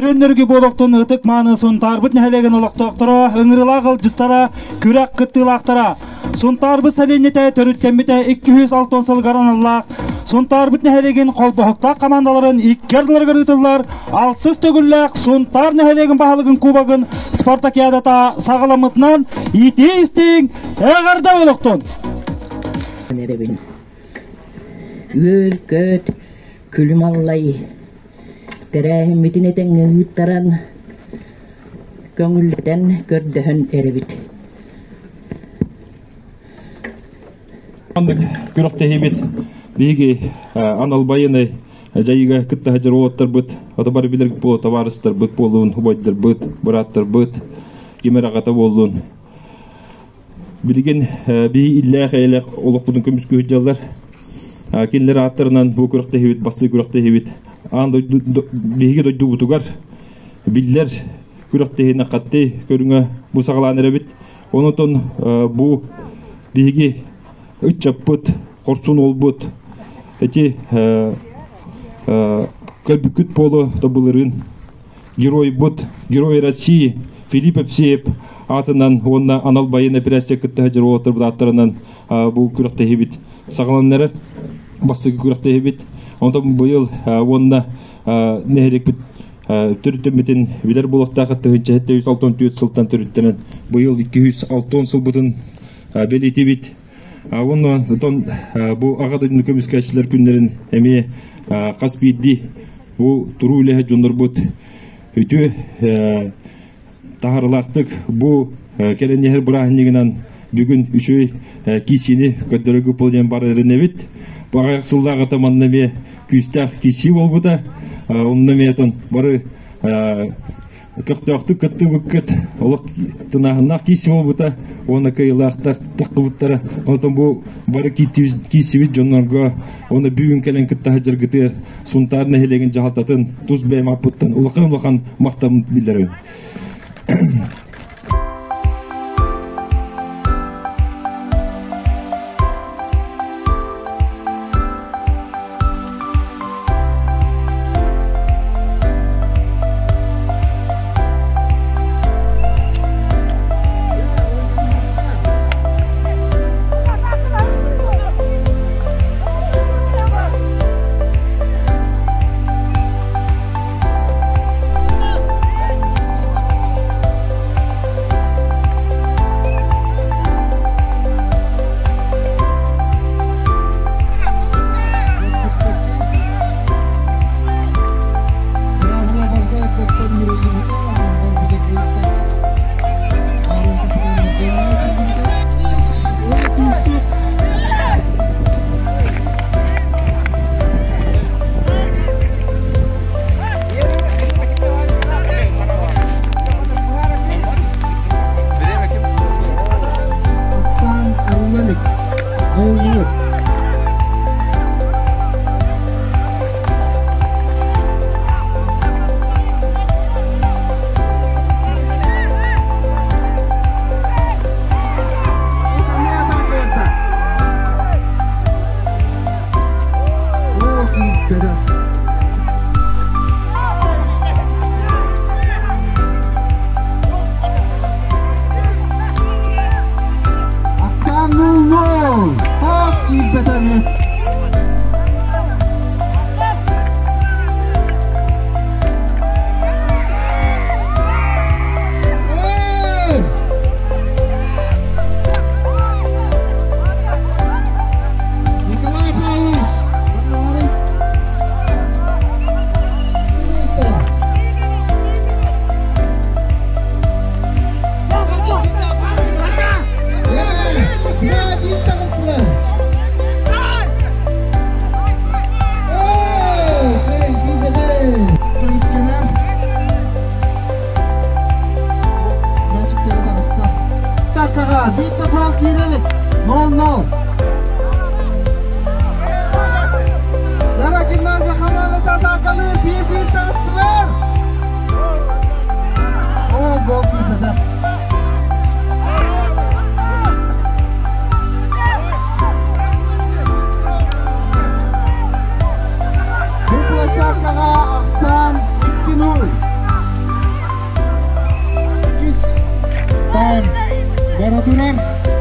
Өрөннөргү буолуохтун ытык мааны Сунтаарбыт нэһилиэгин олохтоохторо, ыҥырыылаах ыалдьыттара, күрэх кыттыылаахтара. Сунтаарбыт сэлиэнньэтэ төрүттэммитэ 260 сылыгар аналлаах Сунтаарбыт нэһилиэгин холбоһуктаах хамаандаларын икки ардыларыгар ыытыллар алтыс төгүллээх Сунтаар нэһилиэгин баһылыгын кубогын спартакиадата саҕаламмытынан итии-истиҥ эҕэрдэ буолуохтун! Үөр-көт, күлүм аллай Тэрээһиммитин этэҥҥэ ыыттаран, көҥүллэтэн көрдөһөн эрэбит. Маннык күрэхтэһиибит биһиги анал байыаннай дьайыыга кытта сылдьар уолаттарбыт, ото бары билэр буолуо табаарыстарбыт буоллун, убайдарбыт, бырааттарбыт, ким эрэ аҕата буоллун. Билигин биһи иллээх-эйэлээх олохпутун көмүскүү сылдьаллар. Кинилэр ааттарынан бу күрэхтэһиибит, бастыы күрэхтэһиибит аан дойду биһиги дойдубутугар биллэр күрэхтэһиини хатты көрүҥэ бу саҕалаан эрэбит. Онотон бу биһиги ыччаппыт, хорсун уолбут эти көрбүккүт буолуо тобулырыын Геройбут, Герой России Филипп Евсеев аатынан уонна анал байыаннай операция кытта сылдьар уолаттарбыт ааттарынан бу күрэхтэһиибит саҕаланнарар. Бастакы күрэхтэһиибит. Онтон быйыл уонна нэһилиэкпит төрүттэммитин билэр буолуохтаах 1764 сылтан төрүттэнэн быйыл 260 сылбытын бэлиэтиибит. Уонна отон бу аҕа дойдуну көмүскээччилэр күннэрин эмиэ хас биирдии бу туруу үлэһит дьоннорбут үтүө таһаарыылаахтык бу кэлэн иһэр бырааһынньыгынан бүгүн үчүгэй киисиини көрдөрөргө буол диэн бар эрэнэбит. Бу аҕыйах сыллааҕыта манна эмиэ күүстээх киисии буолбута. Онно эмиэ бары көхтөөхтүк кыттыбыккыт, олох тынааһыннаах киирсии буолбута уонна кыайыылаахтар таххыбыттара. Онтон бу бары киирсибит дьоннорго уонна бүгүн кэлэн кытта сылдьаргытыгар Сунтаар нэһилиэгин дьаһалтатын тус бэйэм ааппыттан улахан-улахан махтаммын биллэрэбин. Оксан Арулалик, Оонньуур. Ахсаан 0-0. Топ киирбэтэ Николай Павлович, Биир гол киирэлик. 0-0. Лара гимназия хамаандата атаакалыыр 1-1 таҕыстылар. О, гол киирбэтэ. Бу площадкаҕа ахсаан 2-0. турар.